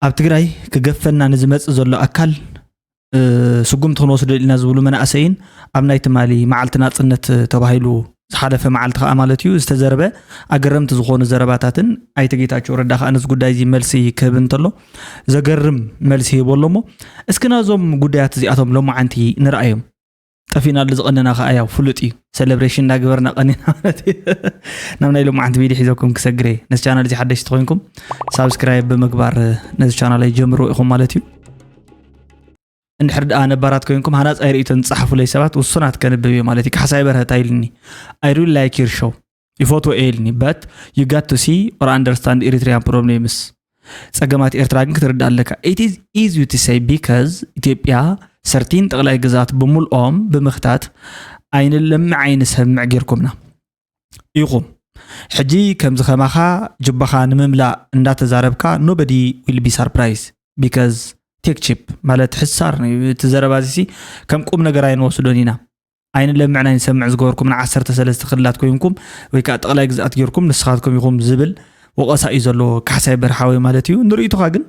ኣብ ትግራይ ክገፈና ንዝመጽእ ዘሎ ኣካል ስጉምቲ ክንወስዶ ኢልና ዝብሉ መናእሰይን ኣብ ናይ ትማሊ መዓልቲ ናጽነት ተባሂሉ ዝሓለፈ መዓልቲ ከዓ ማለት እዩ ዝተዘረበ ኣገረምቲ ዝኾኑ ዘረባታትን ኣይተ ጌታቸው ረዳ ከዓ ነዚ ጉዳይ እዚ መልሲ ክህብ እንተሎ ዘገርም መልሲ ሂቦ ኣሎ። እሞ እስኪ ናዞም ጉዳያት እዚኣቶም ሎማዓንቲ ንረኣዮም። ጠፊእናሉ ዝቐነና ከዓ ያው ፍሉጥ እዩ። ሰለብሬሽን እንዳገበርና ቀኒና ማለት እዩ። ናብ ናይ ሎማዓንቲ ቪዲዮ ሒዘኩም ክሰግረ ነዚ ቻናል እዚ ሓደሽቲ ኮይንኩም ሳብስክራይብ ብምግባር ነዚ ቻናል ኣይጀምርዎ ኢኹም ማለት እዩ። እንድሕር ደኣ ነባራት ኮይንኩም ሃናጻይ ርእይቶን ዝጸሓፉለይ ሰባት ውሱናት ከንብብ እየ ማለት እዩ። ካሕሳይ በርሀ እንታይ ኢሉኒ? I really like your show። ይፈትዎ እየ ኢልኒ። But you got to see or understand Eritrean problems። ጸገማት ኤርትራ ግን ክትርዳእ ኣለካ። It is easy to say because ኢትዮጵያ ሰርቲን ጠቕላይ ግዛት ብምልኦም ብምኽታት ኣይንለምዕ ኣይንሰምዕ ጌርኩምና ኢኹም። ሕጂ ከምዚ ከማኻ ጅባኻ ንምምላእ እንዳተዛረብካ nobody will be surprised because take cheap ማለት ሕሳር እዩ። እቲ ዘረባ እዚ ከም ቁም ነገር ኣይንወስዶን ኢና። ኣይንለምዕን ኣይንሰምዕ ዝገበርኩም ንዓሰርተ ሰለስተ ክልላት ኮይንኩም ወይ ከዓ ጠቕላይ ግዝኣት ጌርኩም ንስኻትኩም ኢኹም ዝብል ወቐሳ እዩ ዘለዎ ካሕሳይ በርሓወይ ማለት እዩ። ንርእይቶኻ ግን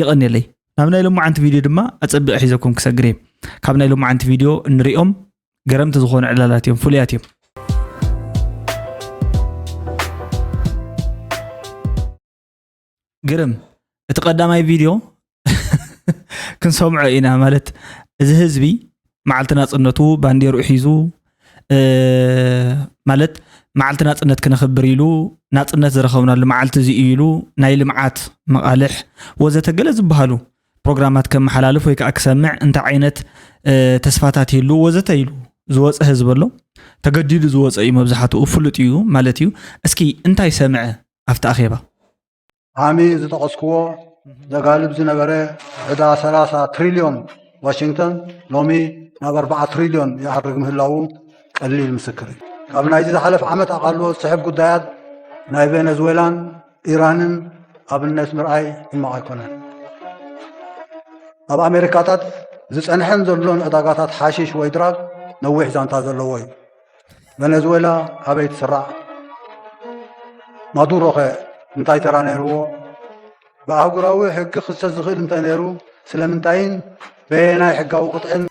የቐንየለይ። ናብ ናይ ሎማዓንቲ ቪድዮ ድማ ኣጸቢቐ ሒዘኩም ክሰግር እየ። ካብ ናይ ሎማዓንቲ ቪድዮ እንሪኦም ገረምቲ ዝኾኑ ዕላላት እዮም፣ ፍሉያት እዮም። ግርም እቲ ቀዳማይ ቪድዮ ክንሰምዖ ኢና ማለት እዚ ህዝቢ መዓልቲ ናጽነቱ ባንዴርኡ ሒዙ ማለት መዓልቲ ናጽነት ክነኽብር ኢሉ ናጽነት ዝረኸብናሉ መዓልቲ እዚ እዩ ኢሉ ናይ ልምዓት መቓልሕ ወዘተ ገለ ዝበሃሉ ፕሮግራማት ከመሓላልፍ ወይ ከዓ ክሰምዕ እንታይ ዓይነት ተስፋታት ይህሉ ወዘተ ኢሉ ዝወፀ ህዝቢ ኣሎ። ተገዲዱ ዝወፀ እዩ መብዛሕትኡ ፍሉጥ እዩ ማለት እዩ። እስኪ እንታይ ሰምዐ ኣብቲ ኣኼባ? ሃሚ ዝጠቐስክዎ ዘጋልብ ዝነበረ ዕዳ ሰላሳ ትሪልዮን ዋሽንግተን ሎሚ ናብ ኣርባዓ ትሪልዮን ይዓርግ ምህላዉ ቀሊል ምስክር እዩ። ካብ ናይዚ ዝሓለፍ ዓመት ኣቓልቦ ዝስሕብ ጉዳያት ናይ ቬነዝዌላን ኢራንን ኣብነት ምርኣይ ሕማቕ ኣይኮነን። ኣብ ኣሜሪካታት ዝጸንሐን ዘሎን ዕዳጋታት ሓሺሽ ወይ ድራግ ነዊሕ ዛንታ ዘለዎ እዩ። ቨነዝዌላ ኣበይ ትስራዕ? ማዱሮኸ እንታይ ተራ ነይርዎ? ብኣህጉራዊ ሕጊ ክኽሰስ ዝኽእል እንተነይሩ ስለምንታይን በየናይ ሕጋዊ ቅጥዕን?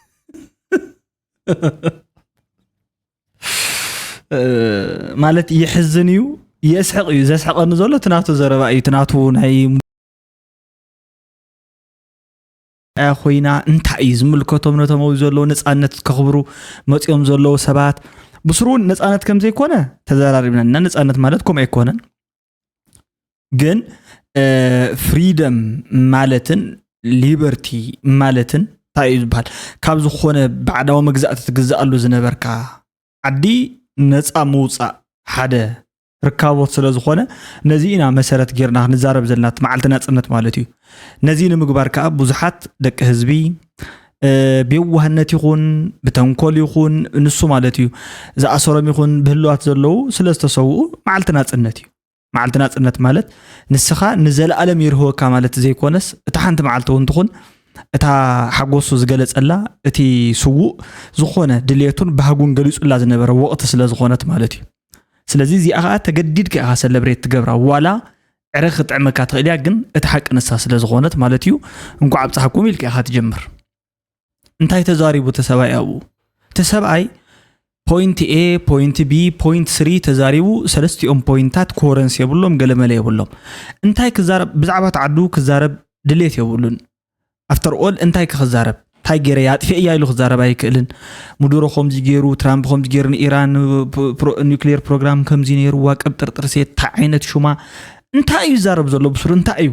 ማለት የሕዝን እዩ፣ የስሕቕ እዩ። ዘስሕቐኒ ዘሎ እቲ ናቱ ዘረባ እዩ፣ እቲ ናቱ ናይ ኮይና እንታይ እዩ ዝምልከቶም ነቶም ኣብኡ ዘለዉ ነፃነት ከኽብሩ መፂኦም ዘለዉ ሰባት ብስሩ እውን ነፃነት ከም ዘይኮነ ተዘራሪብና እና ነፃነት ማለት ከምኡ ኣይኮነን ግን ፍሪደም ማለትን ሊበርቲ ማለትን እንታይ እዩ ዝበሃል ካብ ዝኾነ ባዕዳዊ መግዛእቲ ትግዛኣሉ ዝነበርካ ዓዲ ነፃ ምውፃእ ሓደ ርካቦት ስለ ዝኾነ ነዚ ኢና መሰረት ጌርና ክንዛረብ ዘለና እቲ መዓልቲ ናፅነት ማለት እዩ። ነዚ ንምግባር ከዓ ብዙሓት ደቂ ህዝቢ ብየዋህነት ይኹን ብተንኮል ይኹን ንሱ ማለት እዩ ዝኣሰሮም ይኹን ብህልዋት ዘለዉ ስለ ዝተሰውኡ መዓልቲ ናፅነት እዩ። መዓልቲ ናፅነት ማለት ንስኻ ንዘለኣለም ይርህወካ ማለት ዘይኮነስ እታ ሓንቲ መዓልቲ እውን ትኹን እታ ሓጎሱ ዝገለፀላ እቲ ስዉእ ዝኾነ ድልየቱን ባህጉን ገሊፁላ ዝነበረ ወቕቲ ስለ ዝኾነት ማለት እዩ። ስለዚ እዚኣ ከዓ ተገዲድካ ኢኻ ሰለብሬት ትገብራ ዋላ ዕረ ክጥዕመካ ትኽእል እያ ግን እቲ ሓቂ ንሳ ስለ ዝኾነት ማለት እዩ። እንኳዕ ኣብፀሓኩም ኢልካ ኢኻ ትጀምር። እንታይ ተዛሪቡ እቲ ሰብኣይ ኣብኡ? እቲ ሰብኣይ point A point B point three ተዛሪቡ ሰለስቲኦም ፖይንታት ኮረንስ የብሎም ገለመለ የብሎም እንታይ ክዛረብ ብዛዕባ እቲ ዓዱ ክዛረብ ድሌት የብሉን after all እንታይ ክዛረብ እንታይ ገይረ ኣጥፊኤያ ኢሉ ክዛረብ ኣይክእልን ሙዱሮ ከምዚ ገይሩ ትራምፕ ከምዚ ገይሩ ንኢራን ኒክሌር ፕሮግራም ከምዚ ነይርዋ ቅብጥርጥር ሴት እንታይ ዓይነት ሹማ እንታይ እዩ ይዛረብ ዘሎ ብስሩ እንታይ እዩ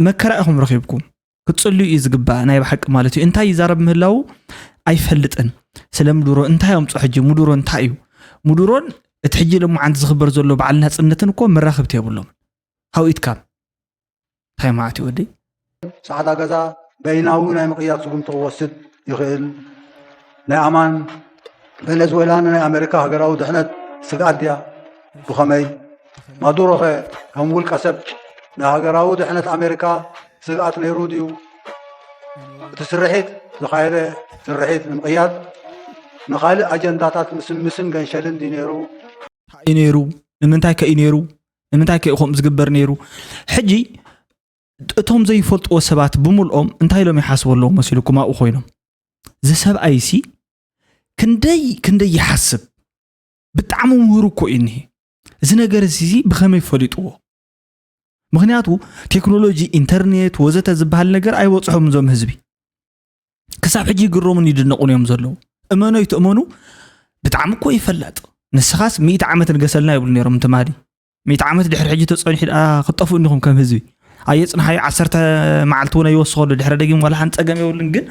መከራ ኢኹም ረኺብኩም ክትፅልዩ እዩ ዝግባእ ናይ ብሓቂ ማለት እዩ እንታይ ይዛረብ ምህላው ኣይፈልጥን ስለ ምዱሮ እንታይ ኣምፅኦ ሕጂ ምዱሮ እንታይ እዩ ምዱሮን እቲ ሕጂ ሎማዓንቲ ዝኽበር ዘሎ በዓል ናፅነትን እኮ መራኽብቲ የብሎም how it come እንታይ ማለት እዩ ወደይ ፃዕዳ ገዛ በይናዊ ናይ ምቕያር ስጉምቲ ክወስድ ይኽእል ናይ ኣማን ቬነዝዌላ ንናይ ኣሜሪካ ሃገራዊ ድሕነት ስግኣት ድያ ብኸመይ ማዱሮኸ ከም ውልቀ ሰብ ንሃገራዊ ድሕነት ኣሜሪካ ስግኣት ነይሩ ድዩ እቲ ስርሒት ዝኻየደ ስርሒት ንምቕያር ንኻልእ ኣጀንዳታት ምስምስን ገንሸልን ድዩ ነይሩ እዩ ነይሩ ንምንታይ ከ እዩ ነይሩ ንምንታይ ከ ከምኡ ዝግበር ነይሩ ሕጂ እቶም ዘይፈልጥዎ ሰባት ብምልኦም እንታይ ኢሎም ይሓስቡ ኣለዉ መሲልኩም ኣብኡ ኮይኖም? እዚ ሰብኣይሲ ክንደይ ክንደይ ይሓስብ። ብጣዕሚ ምሁር እኮ እዩ እኒሄ። እዚ ነገር እዚ ብኸመይ ፈሊጥዎ? ምኽንያቱ ቴክኖሎጂ፣ ኢንተርኔት ወዘተ ዝበሃል ነገር ኣይበፅሖም እዞም ህዝቢ። ክሳብ ሕጂ ይግረሙን ይድነቑን እዮም ዘለዉ። እመኖ ይትእመኑ ብጣዕሚ እኮ ይፈላጥ። ንስኻስ ሚእቲ ዓመት ንገሰልና ይብሉ ነይሮም ትማሊ። ሚእቲ ዓመት ድሕሪ ሕጂ ተፀኒሑ ደኣ ክትጠፍኡ እንዲኹም ከም ህዝቢ። ኣየፅንሓዮ ዓሰርተ መዓልቲ እውን ኣይወስኸሉ ድሕሪ ደጊም ዋላ ሓንቲ ፀገም የብሉን። ግን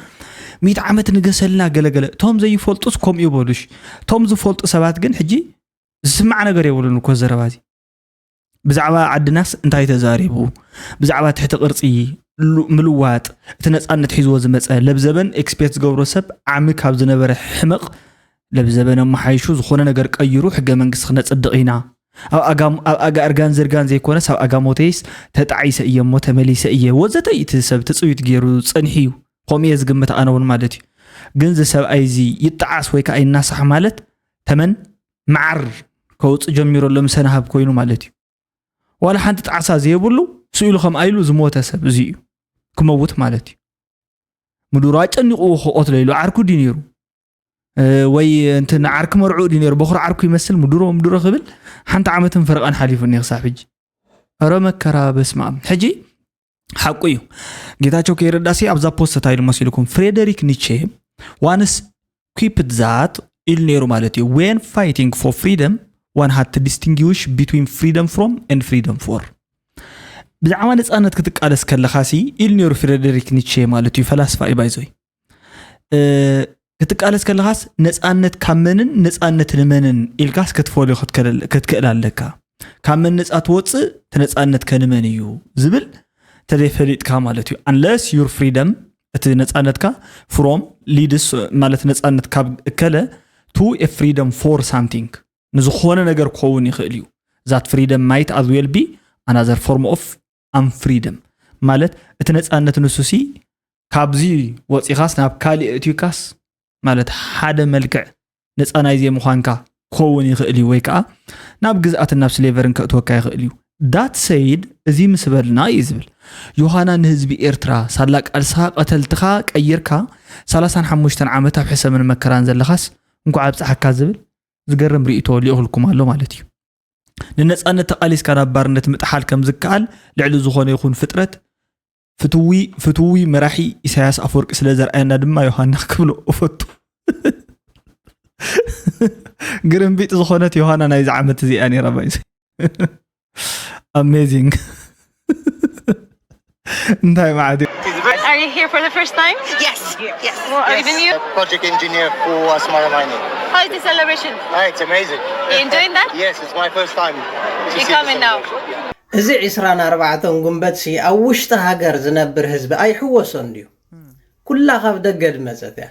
ሚእቲ ዓመት ንገሰልና ገለገለ። እቶም ዘይፈልጡስ ከምኡ ይበሉሽ። እቶም ዝፈልጡ ሰባት ግን ሕጂ ዝስማዕ ነገር የብሉን እኮ ዘረባ እዚ። ብዛዕባ ዓድናስ እንታይ ተዛሪቡ? ብዛዕባ ትሕቲ ቅርጺ ሉ- ምልዋጥ እቲ ነጻነት ሒዝዎ ዝመጸ ለብዘበን ኤክስፔክት ዝገብሮ ሰብ ዓሚ ካብ ዝነበረ ሕመቕ ለብዘበን ኣመሓይሹ ዝኾነ ነገር ቀይሩ ሕገ መንግስቲ ክነጽድቕ ኢና። ኣብ ኣጋም- ኣብ ኣጋ እርጋን ዝርጋን ዘይኮነስ ኣብ ኣጋሞተይስ ተጣዒሰ እየ እሞ ተመሊሰ እየ ወዘተ እዩ እቲ ሰብ ትጽቢት ገይሩ ጸኒሑ እዩ። ከምኡ እየ ዝግምት ኣነ እውን ማለት እዩ። ግን እዚ ሰብኣይ እዚ ይጠዓስ ወይ ከዓ ይናሳሕ ማለት ተመን መዓር ከውፅእ ጀሚሩ ኣሎ ምሰ ናሃብ ኮይኑ ማለት እዩ። ዋላ ሓንቲ ጣዕሳ ዘይብሉ ስኢሉ ከም ኣይሉ ዝሞተ ሰብ እዚ እዩ ክመውት ማለት እዩ። ምዱሩ ኣጨኒቑዎ ክቐትሎ ኢሉ ዓርኩ ድዩ ነይሩ ወይ እንትን ዓርኪ መርዑ ድዩ ነይሩ በኹሪ ዓርኩ ይመስል ምዱሮ ምዱሮ ክብል ሓንቲ ዓመትን ፈረቓን ሓሊፉ እኒኦ ክሳብ ሕጂ። ኧረ መከራ በስመ ኣብ። ሕጂ ሓቁ እዩ። ጌታቸው ከይረዳሲ ኣብዛ ፖስት እንታይ ኢሉ መሲልኩም? ፍሬደሪክ ኒቼ ዋንስ ኪፕድ ዛት ኢሉ ነይሩ ማለት እዩ። When fighting for freedom one had to distinguish between freedom from and freedom for። ብዛዕባ ነፃነት ክትቃለስ ከለኻሲ ኢሉ ነይሩ ፍሬደሪክ ኒቼ ማለት እዩ። ፈላስፋ እዩ ባይዞይ። ክትቃለስ ከለኻስ ነፃነት ካብ መንን ነፃነት ንመንን ኢልካስ ክትፈልዮ ክትክእል ኣለካ። ካብ መን ነፃ ትወፅእ እቲ ነፃነት ከንመን እዩ ዝብል ተዘይፈሊጥካ ማለት እዩ። Unless your freedom እቲ ነፃነትካ from leads ማለት ነፃነት ካብ እከለ to a freedom for something ንዝኾነ ነገር ክኸውን ይኽእል እዩ። That freedom might as well be another form of unfreedom ማለት እቲ ነፃነት ንሱሲ ካብዚ ወፂኻስ ናብ ካሊእ እትዩካስ ማለት ሓደ መልክዕ ነፃ ናይ ዘይምዃንካ ክኸውን ይኽእል እዩ ወይ ከዓ ናብ ግዝኣትን ናብ ስሌቨርን ከእትወካ ይኽእል እዩ። That said እዚ ምስ በልና እዩ ዝብል ዮሃና ንህዝቢ ኤርትራ ሳላ ቃልስኻ ቀተልትኻ ቀይርካ ሰላሳን ሓሙሽተን ዓመት ኣብ ሕሰምን መከራን ዘለኻስ እንኳዕ ኣብፀሓካ ዝብል ዝገርም ርእይቶ ልኢኹልኩም ኣሎ ማለት እዩ። ንነፃነት ተቓሊስካ ናብ ባርነት ምጥሓል ከም ዝከኣል ልዕሊ ዝኾነ ይኹን ፍጥረት ፍትዊ ፍትዊ መራሒ ኢሳያስ ኣፈወርቂ ስለ ዘርኣየና ድማ ዮሃና ክብሎ እፈቱ። ግርምቢጥ ዝኾነት ዮሃና ናይዚ ዓመት እዚኣ ነይራ ባይዘ። Amazing። እንታይ ማለት እዩ? Are you here for the first time? Yes, yes. Well, are you even new? Project engineer for Asmara Mining. How is the celebration? Ah, it's amazing. You enjoying that? Yes, it's my first time. To You see the coming now? celebration. እዚ ዕስራን ኣርባዕተን ጉንበት ሲ ኣብ ውሽጢ ሃገር ዝነብር ህዝቢ ኣይሕወሶን ድዩ? ኩላ ካብ ደገ ድመጸት እያ።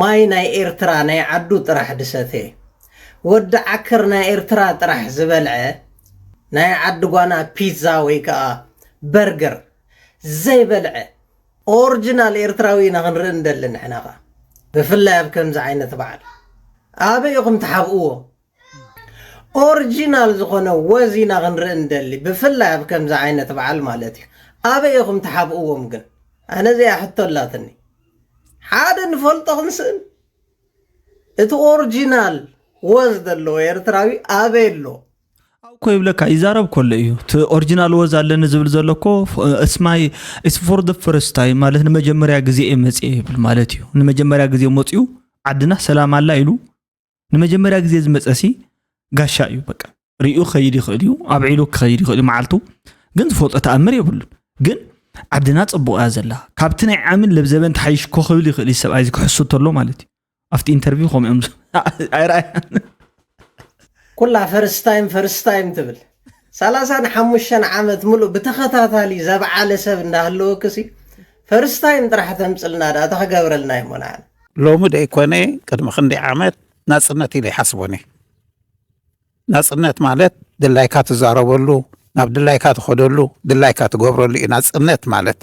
ማይ ናይ ኤርትራ ናይ ዓዱ ጥራሕ ድሰተየ፣ ወዲ ዓከር ናይ ኤርትራ ጥራሕ ዝበልዐ፣ ናይ ዓዲ ጓና ፒዛ ወይ ከዓ በርገር ዘይበልዐ ኦርጅናል ኤርትራዊ ኢና ክንርኢ እንደሊ። ንሕና ኸዓ ብፍላይ ኣብ ከምዚ ዓይነት በዓል ኣበይ ኢኹም ትሓብእዎ? ኦርጂናል ዝኾነ ወዝ ኢና ክንርኢ እንደሊ፣ ብፍላይ ኣብ ከምዚ ዓይነት በዓል ማለት እዩ። ኣበይ ኢኹም ትሓብእዎም ግን? ኣነ እዚኣ ሕቶ ኣላትኒ። ሓደ ንፈልጦ ክንስእን፣ እቲ ኦርጂናል ወዝ ዘለዎ ኤርትራዊ ኣበይ ኣሎ? ኣብኮ ይብለካ ይዛረብ ከሎ እዩ እቲ ኦሪጂናል ወዝ ኣለኒ ዝብል ዘሎ እኮ እስማይ it's for the first time ማለት ንመጀመርያ ግዜ እየ መፅየ ይብል ማለት እዩ። ንመጀመርያ ግዜ መፅዩ ዓድና ሰላም ኣላ ኢሉ ንመጀመርያ ግዜ ዝመፀሲ ጋሻ እዩ። በቃ ሪኡ ክኸይድ ይኽእል እዩ፣ ኣብዒሉ ክኸይድ ይኽእል እዩ መዓልቱ። ግን ዝፈልጦ ተኣምር የብሉን። ግን ዓድና ፅቡቕ እያ ዘላ። ካብቲ ናይ ዓምን ለብዘበን ተሓይሽ ኮ ክብል ይኽእል እዩ ሰብኣይ እዚ ክሕሱ ተሎ ማለት እዩ። ኣብቲ ኢንተርቪው ከምኡ እዮም ዝ- ኣይረኣያን። ኩላ ፈርስት ታይም ፈርስት ታይም ትብል። ሰላሳን ሓሙሽተን ዓመት ሙሉእ ብተኸታታሊ ዘብዓለ ሰብ እንዳሃለወክሲ ፈርስት ታይም ጥራሕ ተምፅልና ደኣ ተኸገብረልና ይሞናን። ሎሚ ደይኮነ ቅድሚ ክንደይ ዓመት ናጽነት ኢለ ይሓስቦ ነየ። ናጽነት ማለት ድላይካ ትዛረበሉ፣ ናብ ድላይካ ትኸደሉ፣ ድላይካ ትገብረሉ እዩ ናጽነት ማለት።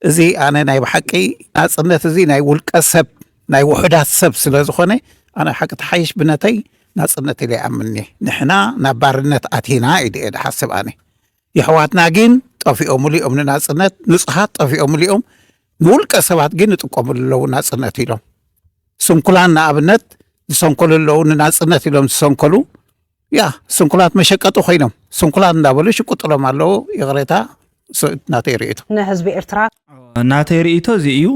እዚ ኣነ ናይ ብሓቂ ናጽነት እዚ ናይ ውልቀ ሰብ ናይ ውሑዳት ሰብ ስለ ዝኾነ ኣነ ሓቂ ተሓይሽ ብነተይ ናጽነት ኢለ ይኣምን እየ። ንሕና ናብ ባርነት ኣቲና ኢለ እየ ዝሓስብ ኣነ። የሕዋትና ግን ጠፊኦምሉ እዮም ንናጽነት። ንጹሃት ጠፊኦምሉ እዮም። ንውልቀ ሰባት ግን ይጥቀምሉ ኣለዉ ናጽነት ኢሎም። ስንኩላን ንኣብነት ዝሰንከሉ ኣለዉ፣ ንናጽነት ኢሎም ዝሰንከሉ። ያ፣ ስንኩላት መሸቀጢ ኮይኖም፣ ስንኩላት እንዳበሉ ይሽቅጥሎም ኣለዉ። ይቕሬታ፣ ስ-፣ ናተይ ርእይቶ። ንህዝቢ ኤርትራ ናተይ ርእይቶ እዚ እዩ።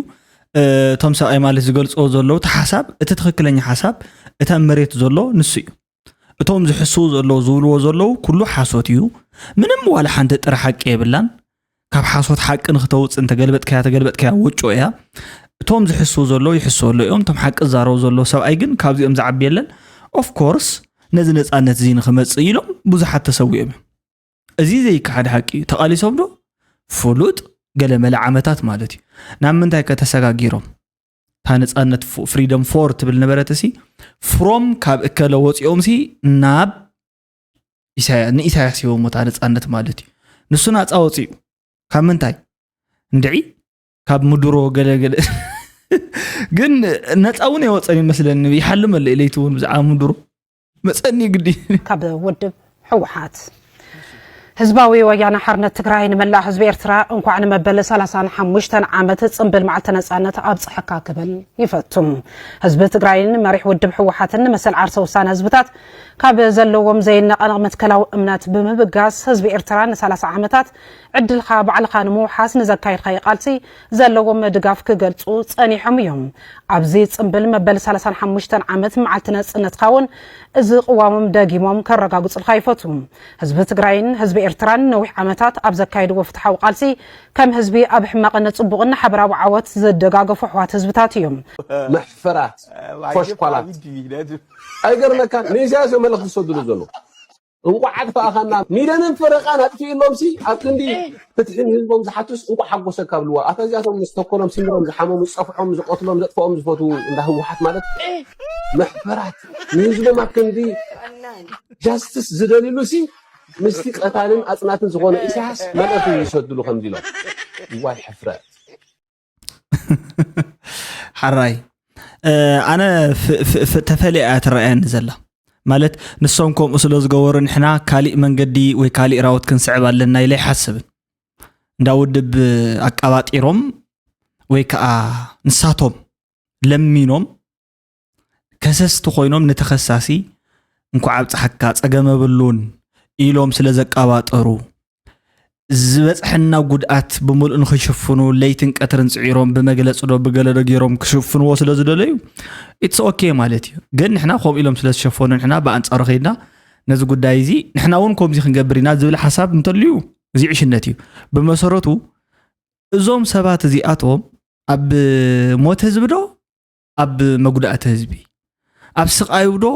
እ፣ እቶም ሰብኣይ ማለት ዝገልፅዎ ዘለዉ እቲ ሓሳብ፣ እቲ ትኽክለኛ ሓሳብ፣ እቲ ኣብ መሬት ዘሎ ንሱ እዩ። እቶም ዝሕስዉ ዘለዉ ዝብልዎ ዘለዉ ኩሉ ሓሶት እዩ። ምንም ዋላ ሓንቲ ጥረ ሓቂ የብላን። ካብ ሓሶት ሓቂ ንክተውፅእ እንተገልበጥካያ ተገልበጥካያ ወጮ እያ። እቶም ዝሕስዉ ዘለዉ ይሕስወሉ እዮም። እቶም ሓቂ ዝዛረቡ ዘለዉ ሰብኣይ ግን ካብዚኦም ዝዓቢ የለን። ኦፍኮርስ ነዚ ነፃነት እዚ ንክመፅእ ኢሎም ብዙሓት ተሰዊኦም እዮም። እዚ ዘይከሓድ ሓቂ እዩ። ተቓሊሶም ዶ? ፍሉጥ ገለመለ ዓመታት ማለት እዩ። ናብ ምንታይ ከተሰጋጊሮም? እታ ነፃነት ፍሪደም ፎር ትብል ነበረት ሲ ፍሮም ካብ እከለ ወፂኦም ሲ ናብ ኢሳያ- ንኢሳያስ ሂቦሞ እታ ነፃነት ማለት እዩ። ንሱ ናፃ ወፂኡ ካብ ምንታይ? እንድዒ ካብ ምድሮ ገለገለ ግን ነፃ እውን የወፀን ይመስለኒ። ይሓልመለ ለይቲ እውን ብዛዕባ ምድሮ መፀኒ ግዲ ካብ ውድብ ህወሓት ህዝባዊ ወያነ ሓርነት ትግራይ ንመላእ ህዝቢ ኤርትራ እንኳዕ ንመበል ሰላሳን ሓሙሽተን ዓመት ፅንብል መዓልቲ ነፃነት ኣብፀሐካ ክብል ይፈቱ። ህዝቢ ትግራይን መሪሕ ውድብ ህወሓትን ንመሰል ዓርሰ ውሳነ ህዝብታት ካብ ዘለዎም ዘይነቐነቕ መትከላዊ እምነት ብምብጋስ ህዝቢ ኤርትራ ንሰላሳ ዓመታት ዕድልካ ባዕልካ ንምውሓስ ንዘካየድካዮ ቃልሲ ዘለዎም ድጋፍ ክገልፁ ፀኒሖም እዮም። ኣብዚ ፅምብል መበል ሰላሳን ሓሙሽተን ዓመት መዓልቲ ነፅነትካ እውን እዚ ቅዋሞም ደጊሞም ከረጋግፁልካ ይፈቱ። ህዝቢ ትግራይን ህዝቢ ኤርትራን ነዊሕ ዓመታት ኣብ ዘካየድዎ ፍትሓዊ ቃልሲ ከም ህዝቢ ኣብ ሕማቕን ፅቡቕን ሓበራዊ ዓወት ዝደጋገፉ ኣሕዋት ህዝብታት እዮም። መሕፈራት፣ ፈሽኳላት። ኣይገርመካ ንኢሳያስ እዮም መልእኽቲ ዝሰድሉ ዘለዉ። እንቋዕ ኣጥፋእኻና፣ ሚልዮንን ፈረቓን ኣጥፊእሎም ሲ ኣብ ክንዲ ፍትሒ ንህዝቦም ዝሓቱስ እንቋዕ ሓጎሰካ ብልዋ። ኣታ እዚኣቶም ምስ ተኮሎም ሲምሮም ዝሓመሙ ዝጸፍዖም ዝቐትሎም ዘጥፍኦም ዝፈትዉ እንዳ ህወሓት ማለት መሕፈራት፣ ንህዝቦም ኣብ ክንዲ ጃስትስ ዝደልሉ ሲ ምስቲ ቀታልን ኣጽናትን ዝኾነ ኢሳያስ መልእኽቲ ዝሰድሉ ከምዚ ኢሎም። ዋይ ሕፍረት። ሓራይ ኣነ ተፈልያ እያ ትረኣየኒ ዘላ። ማለት ንሶም ከምኡ ስለ ዝገበሩ ንሕና ካሊእ መንገዲ ወይ ካሊእ ራውት ክንስዕብ ኣለና ኢለ ኣይሓስብን። እንዳ ውድብ ኣቃባጢሮም ወይ ከዓ ንሳቶም ለሚኖም ከሰስቲ ኮይኖም ንተኸሳሲ እንኳዕ ኣብፀሐካ ፀገም የብሉን ኢሎም ስለ ዘቃባጠሩ ዝበፅሐና ጉድኣት ብምልኡ ንክሽፍኑ ለይትን ቀትርን ፅዒሮም ብመግለፂ ዶ ብገለ ዶ ገይሮም ክሽፍንዎ ስለ ዝደለዩ ኢትስ ኦኬ ማለት እዩ። ግን ንሕና ከምኡ ኢሎም ስለ ዝሸፈኑ ንሕና ብኣንፃሩ ከይድና ነዚ ጉዳይ እዚ ንሕና እውን ከምዚ ክንገብር ኢና ዝብል ሓሳብ እንተልዩ እዚ ዕሽነት እዩ። ብመሰረቱ እዞም ሰባት እዚኣቶም ኣብ ሞት ህዝቢ ዶ ኣብ መጉዳእቲ ህዝቢ ኣብ ስቓዩ ዶ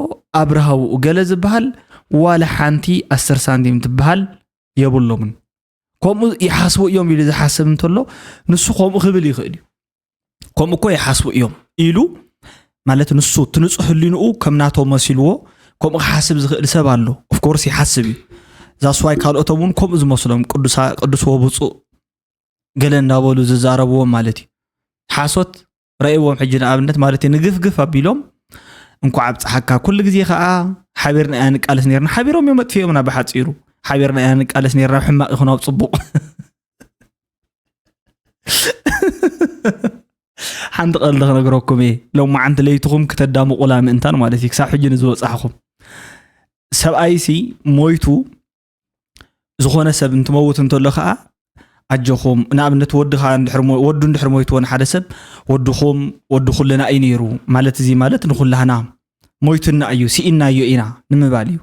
ኣብ ረሃብኡ ገለ ዝበሃል ዋላ ሓንቲ ኣስር ሳንቲም ትበሃል የብሎምን። ከምኡ ይሓስቡ እዮም ኢሉ ዝሓስብ እንተሎ ንሱ ከምኡ ክብል ይኽእል እዩ። ከምኡ እኮ ይሓስቡ እዮም ኢሉ ማለት ንሱ እቲ ንጹህ ህሊንኡ ከም ናቶ መሲልዎ ከምኡ ክሓስብ ዝኽእል ሰብ ኣሎ። ኦፍኮርስ ይሓስብ እዩ። ዛስዋይ ካልኦቶም እውን ከምኡ ዝመስሎም ቅዱስ ወብፁእ ገለ እንዳበሉ ዝዛረብዎም ማለት እዩ። ሓሶት ረእይዎም ሕጂ ንኣብነት ማለት እዩ ንግፍግፍ ኣቢሎም እንኳዕ ኣብፀሓካ ኩሉ ግዜ ከዓ ሓቢርና ኢና ንቃለስ ነርና ሓቢሮም እዮም መጥፊኦምና ብሓፂሩ ሓቢርና ኢና ንቃለስ ነርና ሕማቅ ይኹን ኣብ ፅቡቅ ሓንቲ ቀልዲ ክነግረኩም እየ ሎማዓንቲ ለይትኹም ክተዳምቁላ ምእንታን ማለት እዩ ክሳብ ሕጂ ንዝበፃሕኹም ሰብኣይሲ ሞይቱ ዝኾነ ሰብ እንትመውት እንተሎ ከዓ ኣጆኹም ንኣብነት ወድኻ ወዱ እንድሕር ሞይትዎ ንሓደ ሰብ ወድኹም ወዲ ኩልና እዩ ነይሩ ማለት እዚ ማለት ንኩላህና ሞይቱና እዩ ስኢናዮ ኢና ንምባል እዩ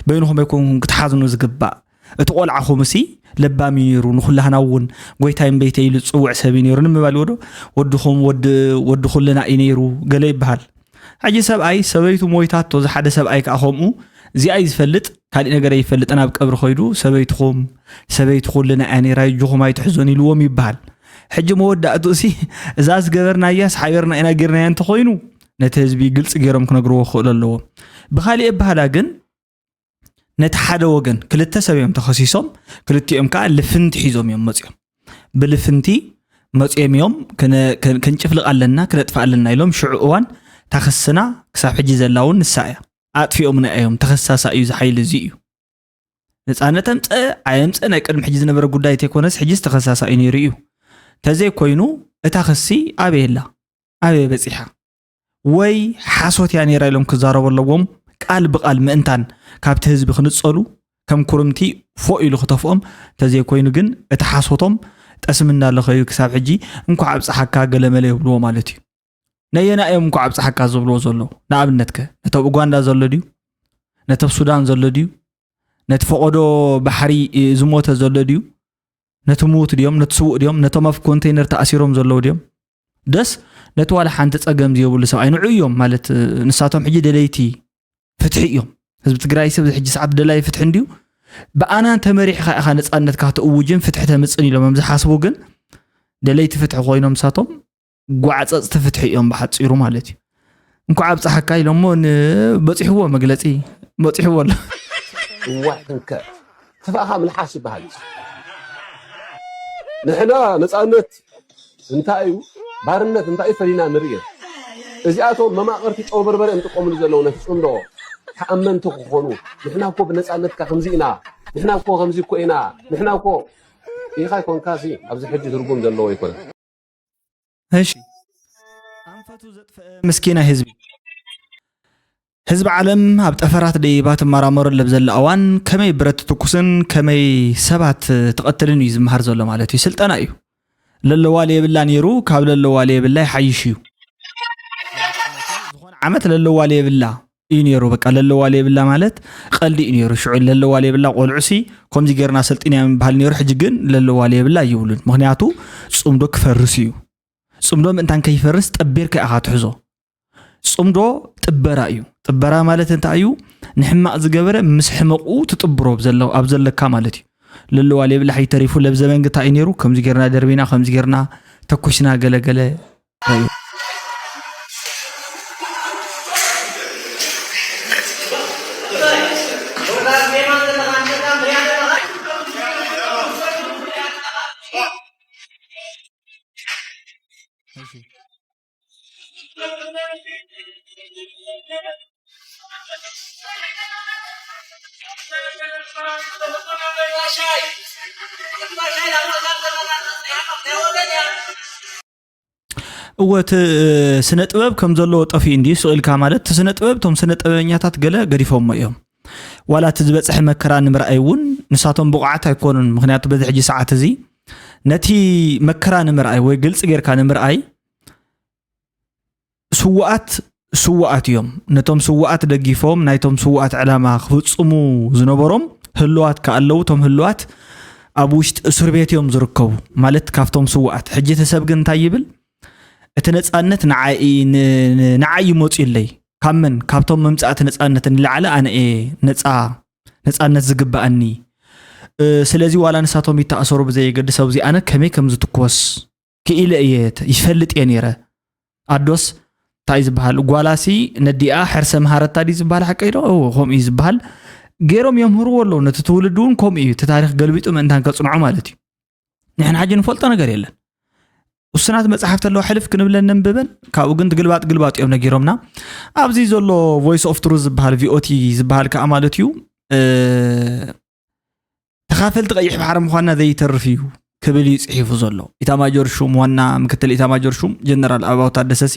በይንኹም ኣይኮንኩም ክትሓዝኑ ዝግባእ እቲ ቆልዓኹም እሲ ለባም እዩ ነይሩ ንኩላህና እውን ጎይታይ እምበይተ ኢሉ ዝፅውዕ ሰብ እዩ ነይሩ ንምባል ይወዶ ወድኹም ወዲ ኩልና እዩ ነይሩ ገለ ይበሃል ሕጂ ሰብኣይ ሰበይቱ ሞይታቶ ዝሓደ ሰብኣይ ከዓ ከምኡ እዚኣ እዩ ዝፈልጥ ካሊእ ነገር ኣይፈልጥን ኣብ ቀብሪ ከይዱ ሰበይትኹም ሰበይትኹ ልንኣያ ነይራ እጅኹም ኣይትሕዞን ኢልዎም ይበሃል ሕጂ መወዳእትኡ ሲ እዛ ዝገበርናያስ ሓቢርና ኢና ጌርናያ እንተኾይኑ ነቲ ህዝቢ ግልፂ ገይሮም ክነግርዎ ክኽእሉ ኣለዎም ብካሊእ ኣበሃላ ግን ነቲ ሓደ ወገን ክልተ ሰብ እዮም ተኸሲሶም ክልቲኦም ከዓ ልፍንቲ ሒዞም እዮም መፅኦም ብልፍንቲ መፅኦም እዮም ክንጭፍልቕ ኣለና ክነጥፍእ ኣለና ኢሎም ሽዑ እዋን ታኽስና ክሳብ ሕጂ ዘላ እውን ንሳ እያ ኣጥፊኦምና እዮም ተኸሳሳ እዩ ዝሓይል እዚ እዩ ነፃነት ኣምፀ ኣየምፀ ናይ ቅድሚ ሕጂ ዝነበረ ጉዳይ ተይኮነስ፣ ሕጂስ ተኸሳሳይ ነይሩ እዩ። ተዘይኮይኑ፣ እታ ክሲ ኣበይ ኣላ? ኣበይ በፂሓ? ወይ ሓሶት እያ ነይራ ኢሎም ክዛረቡ ኣለዎም። ቃል ብቃል ምእንታን ካብቲ ህዝቢ ክንፀሉ፣ ከም ኩርምቲ ፎእ ኢሉ ክተፍኦም። ተዘይኮይኑ ግን፣ እቲ ሓሶቶም ጠስሚ እንዳለኸዩ ክሳብ ሕጂ እንኳዕ ኣብፀሓካ ገለመለ ይብልዎ ማለት እዩ። ነየና እዮም እንኳዕ ኣብፀሓካ ዝብልዎ ዘለዉ? ንኣብነትከ፣ ነቲ ኣብ ኡጋንዳ ዘሎ ድዩ? ነቲ ኣብ ሱዳን ዘሎ ድዩ? ነቲ ፈቐዶ ባሕሪ ዝሞተ ዘሎ ድዩ? ነቲ ምዉት ድዮም? ነቲ ስዉእ ድዮም? ነቶም ኣብ ኮንቴይነር ተኣሲሮም ዘለዉ ድዮም? ደስ፣ ነቲ ዋላ ሓንቲ ጸገም ዝየብሉ ሰብኣይ ንዑ እዮም ማለት፣ ንሳቶም ሕጂ ደለይቲ ፍትሒ እዮም። ህዝቢ ትግራይ ሰብ ሕጂ ሰዓት ደላይ ፍትሒ እንድዩ። ብኣና ተመሪሕኻ ኢኻ ነጻነትካ ክትእውጅን ፍትሒ ተምጽን ኢሎም እዮም ዝሓስቡ። ግን ደለይቲ ፍትሒ ኮይኖም ንሳቶም ጓዕጸጽቲ ፍትሒ እዮም ብሓጺሩ ማለት እዩ። እንኳዕ ኣብፀሓካ ኢሎሞ ን-፣ በፂሕዎ መግለፂ በፂሕዎ ኣሎ። እዋይ ሕንከ ትፋእኻ ምልሓስ ይበሃል እዩ። ንሕና ነፃነት እንታይ እዩ፣ ባርነት እንታይ እዩ ፈሊና ንርኢ። እዚኣቶም መማቕርቲ ጨው በርበረ እዮም ጥቀምሉ ዘለዉ ነቲ ፅምዶ ተኣመንቲ ክኾኑ። ንሕና እኮ ብነፃነትካ ከምዚ ኢና፣ ንሕና እኮ ከምዚ እኮ ኢና፣ ንሕና እኮ ኢኻ ይኮንካ ሲ ኣብዚ ሕጂ ትርጉም ዘለዎ ኣይኮነን። እሺ፣ ኣንፈቱ ዘጥፈአ ምስኪናይ ህዝቢ። ህዝቢ ዓለም ኣብ ጠፈራት ደይባ ትመራመረሉ ኣብ ዘላ እዋን ከመይ ብረት ትትኩስን ከመይ ሰባት ትቐትልን እዩ ዝመሃር ዘሎ ማለት እዩ። ስልጠና እዩ። ለለዋ ለየብላ ነይሩ፣ ካብ ለለዋ ለየብላ ይሓይሽ እዩ። ዝኾነ ዓመት ለለዋ ለየብላ እዩ ነይሩ። በቃ ለለዋ ለየብላ ማለት ቀልዲ እዩ ነይሩ። ሽዑ ለለዋ ለየብላ ቆልዑ ሲ ከምዚ ጌርና ሰልጢና ምባል ነይሩ። ሕጂ ግን ለለዋ ለየብላ ኣይብሉን። ምክንያቱ ጽምዶ ክፈርስ እዩ። ጽምዶ ምእንታን ከይፈርስ ጠቢርካ ኢኻ ትሕዞ። ጽምዶ ጥበራ እዩ። ጥበራ ማለት እንታይ እዩ? ንሕማቕ ዝገበረ ምስ ሕመቑ ትጥብሮ ኣብ ዘሎ-፣ ኣብ ዘለካ ማለት እዩ። ለለዋ ለየብላ ሕጂ ተሪፉ ለብ ዘበን ግታ እዩ ነይሩ። ከምዚ ጌርና ደርቢና፣ ከምዚ ጌርና ተኩስና ገለ ገለ እዩ። እወ፣ እቲ ስነ ጥበብ ከም ዘለዎ ጠፊኡ እንድዩ። ስቕ ኢልካ ማለት፣ እቲ ስነ ጥበብ፣ እቶም ስነ ጥበበኛታት ገለ ገዲፎሞ እዮም። ዋላ እቲ ዝበፅሐ መከራ ንምርኣይ እውን ንሳቶም ብቑዓት ኣይኮኑን። ምክንያቱ በዚ ሕጂ ሰዓት እዚ ነቲ መከራ ንምርኣይ ወይ ግልፂ ጌርካ ንምርኣይ ስውኣት ስውኣት እዮም። ነቶም ስውኣት ደጊፎም ናይቶም ስውኣት ዕላማ ክፍፅሙ ዝነበሮም ህሉዋት ከኣ ኣለዉ። እቶም ህሉዋት ኣብ ውሽጢ እስር ቤት እዮም ዝርከቡ፣ ማለት ካብቶም ስውኣት። ሕጂ እቲ ሰብ ግን እንታይ ይብል? እቲ ነፃነት ንዓይ ን-፣ ን-፣ ንዓይ እዩ መፂኡለይ። ካብ መን? ካብቶም መምፃእቲ ነፃነት ንላዕሊ ኣነ እየ ነፃ፣ ነፃነት ዝግበኣኒ። እ፣ ስለዚ ዋላ ንሳቶም ይተኣሰሩ ብዘየገድስ፣ ኣብዚ ኣነ ከመይ ከም ዝትኮስ ክኢለ እየ፣ ተ-፣ ይፈልጥ እየ ነይረ። ኣዶስ እንታይ እዩ ዝበሃል? ጓላሲ ነዲኣ ሕርሰ መሃረታ ድዩ ዝበሃል? ሓቀይ ዶ? እዎ፣ ከምኡ እዩ ዝበሃል። ገይሮም የምህርዎ ኣለዉ። ነቲ ትውልዲ እውን ከምኡ እዩ። እቲ ታሪኽ ገልቢጡ ምእንታን ከጽንዖ ማለት እዩ። ንሕና ሕጂ ንፈልጦ ነገር የለን። ውሱናት መጽሓፍቲ ኣለዋ፣ ሕልፍ ክንብለን ነንብበን፣ ካብኡ ግን ግልባጥ ግልባጥ እዮም ነጊሮምና። ኣብዚ ዘሎ ቮይስ ኦፍ ትሩዝ ዝበሃል፣ ቪኦቲ ዝበሃል ከኣ ማለት እዩ፣ እ፣ ተኻፈልቲ ቀይሕ ባሕሪ ምዃንና ዘይተርፍ እዩ ክብል እዩ ጽሒፉ ዘሎ። ኢታማጆር ሹም፣ ዋና ምክትል ኢታማጆር ሹም ጀነራል ኣበባው ታደሰሲ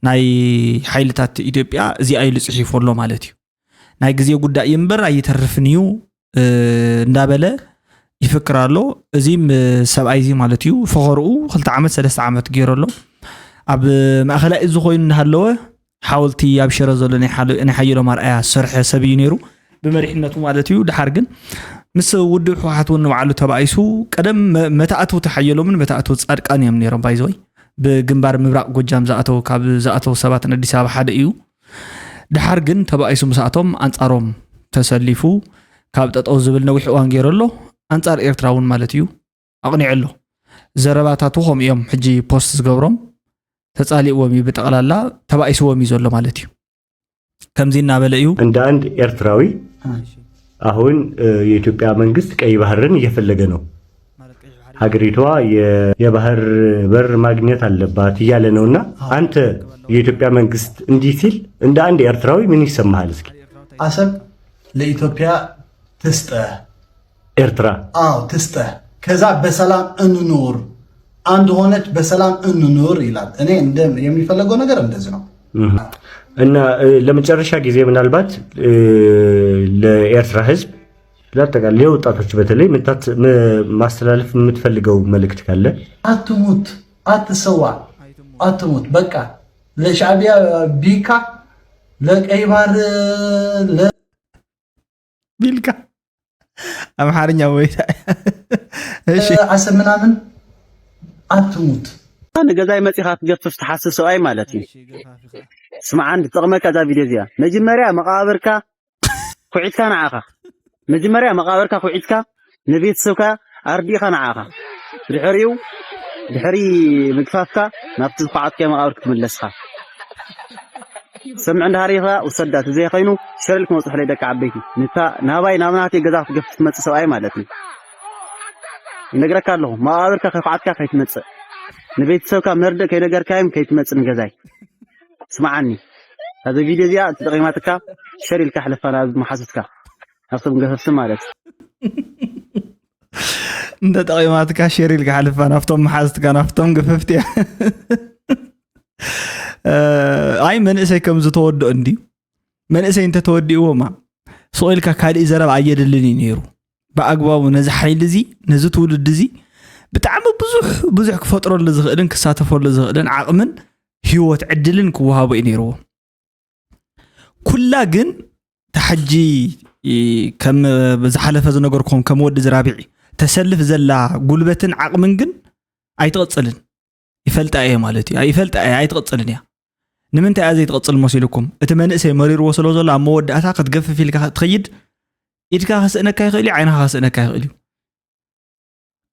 ናይ ሓይልታት ኢትዮጵያ እዚኣ ኢሉ ጽሒፉ ኣሎ ማለት እዩ። ናይ ግዜ ጉዳይ እዩ እምበር ኣይተርፍን እዩ፣ እ፣ እንዳበለ ይፍክር ኣሎ። እዚ ም-፣ ሰብኣይ እዚ ማለት እዩ፣ ፈኸርኡ ክልተ ዓመት፣ ሰለስተ ዓመት ገይሩ ኣሎ። ኣብ ማእከላይ እዚ ኮይኑ እናሃለወ፣ ሓወልቲ ኣብ ሽረ ዘሎ ናይ ሓሎ-፣ ናይ ሓየሎም ኣርኣያ ዝሰርሐ ሰብ እዩ ነይሩ፣ ብመሪሕነቱ ማለት እዩ። ድሓር ግን ምስ ውድብ ህወሓት እውን ንባዕሉ ተባኢሱ፣ ቀደም መ-፣ መታእትውቲ ሓየሎምን መታእትውቲ ጻድቃን እዮም ነይሮም። ባይዘወይ፣ ብግንባር ምብራቕ ጎጃም ዝኣተው፣ ካብ ዝኣተው ሰባት ንኣዲስ ኣበባ ሓደ እዩ። ድሓር ግን ተባኢሱ ምስኣቶም ኣንጻሮም ተሰሊፉ፣ ካብ ጠጠው ዝብል ነዊሕ እዋን ገይሩ ኣሎ። ኣንጻር ኤርትራ እውን ማለት እዩ ኣቕኒዑ ኣሎ። ዘረባታቱ ከምኡ እዮም ሕጂ ፖስት ዝገብሮም። ተጻሊእዎም እዩ፣ ብጠቕላላ ተባኢስዎም እዩ ዘሎ ማለት እዩ። ከምዚ እናበለ እዩ። እንደ አንድ ኤርትራዊ አሁን፣ እ፣ የኢትዮጵያ መንግስት ቀይ ባህርን እየፈለገ ነው። ሀገሪቷ የ-፣ የባህር በር ማግኘት አለባት እያለ ነው። እና አንተ የኢትዮጵያ መንግስት እንዲህ ሲል እንደ አንድ ኤርትራዊ ምን ይሰማሃል? እስኪ አሰብ ለኢትዮጵያ ትስጠ። ኤርትራ አዎ ትስጠህ። ከዛ በሰላም እንኑር፣ አንድ ሆነች በሰላም እንኑር ይላል። እኔ እንደ የሚፈለገው ነገር እንደዚህ ነው። እና ለመጨረሻ ጊዜ ምናልባት ለኤርትራ ህዝብ፣ ለአጠቃላይ ለወጣቶች በተለይ ማስተላለፍ የምትፈልገው መልእክት ካለ? አትሙት፣ አትሰዋ፣ አትሙት። በቃ ለሻዕቢያ ቢካ፣ ለቀይ ባር፣ ቢልካ ኣምሓርኛ ወይ እሺ፣ ለአሰብ ምናምን አትሙት። ንገዛይ መፂኻ ክትገፍፍ ትሓስብ ሰብኣይ ማለት እዩ። ስማዓ፣ እንድትጠቕመካ እዛ ቪድዮ እዚኣ፣ መጀመርያ መቓብርካ ኩዒትካ ንዓኻ፣ መጀመርያ መቓብርካ ኩዒትካ ንቤተሰብካ ኣርዲእኻ ንዓኻ፣ ድሕሪኡ ድሕሪ ምግፋፍካ ናብቲ ዝኳዓትካዮ መቓብር ክትምለስኻ። ሰምዕ እንድሃር ኢኻ ውሰዳ፣ እቲ ዘይኸይኑ ሸር ኢልኩም ኣውፅሑለይ ደቂ ዓበይቲ። ንታ ናባይ ናብ ናተይ ገዛ ክትገፍፍ ትመፅእ ሰብኣይ ማለት እዩ። ይነግረካ ኣለኹ፣ መቓብርካ ከይኳዓትካ ከይትመፅእ፣ ንቤተሰብካ መርድእ ከይነገርካዮም ከይትመፅእ ንገዛይ። ስምዓኒ፣ ካብዚ ቪድዮ እዚኣ እንተጠቒማትካ ሸር ኢልካ ሕለፋ ናብ መሓዙትካ፣ ናብቶም ገፈፍቲ ማለት። እንተጠቒማትካ ሸር ኢልካ ሕልፋ ናብቶም መሓዝትካ ናብቶም ገፈፍቲ እያ። ኣይ መንእሰይ ከም ዝተወድኦ እንድዩ። መንእሰይ እንተተወዲእዎማ ስቕ ኢልካ ካልእ ዘረባ ኣየድልን እዩ ነይሩ። ብኣግባቡ ነዚ ሓይሊ እዚ ነዚ ትውልዲ እዚ ብጣዕሚ ብዙሕ ብዙሕ ክፈጥረሉ ዝኽእልን ክሳተፈሉ ዝኽእልን ዓቕምን ህይወት ዕድልን ክወሃቦ እዩ ነይርዎ። ኩላ ግን ተሓጂ ከም ዝሓለፈ ዝነገርኩም ከም ወዲ ዝራቢዒ ተሰልፍ ዘላ ጉልበትን ዓቕምን ግን ኣይትቕፅልን። ይፈልጣ እየ ማለት እዩ። ይፈልጣ እየ ኣይትቕፅልን እያ። ንምንታይ እያ ዘይትቕፅል መሲልኩም? እቲ መንእሰይ መሪርዎ ስለ ዘሎ ኣብ መወዳእታ ክትገፍፍ ኢልካ ትኸይድ። ኢድካ ከስእነካ ይኽእል እዩ፣ ዓይንኻ ከስእነካ ይኽእል እዩ።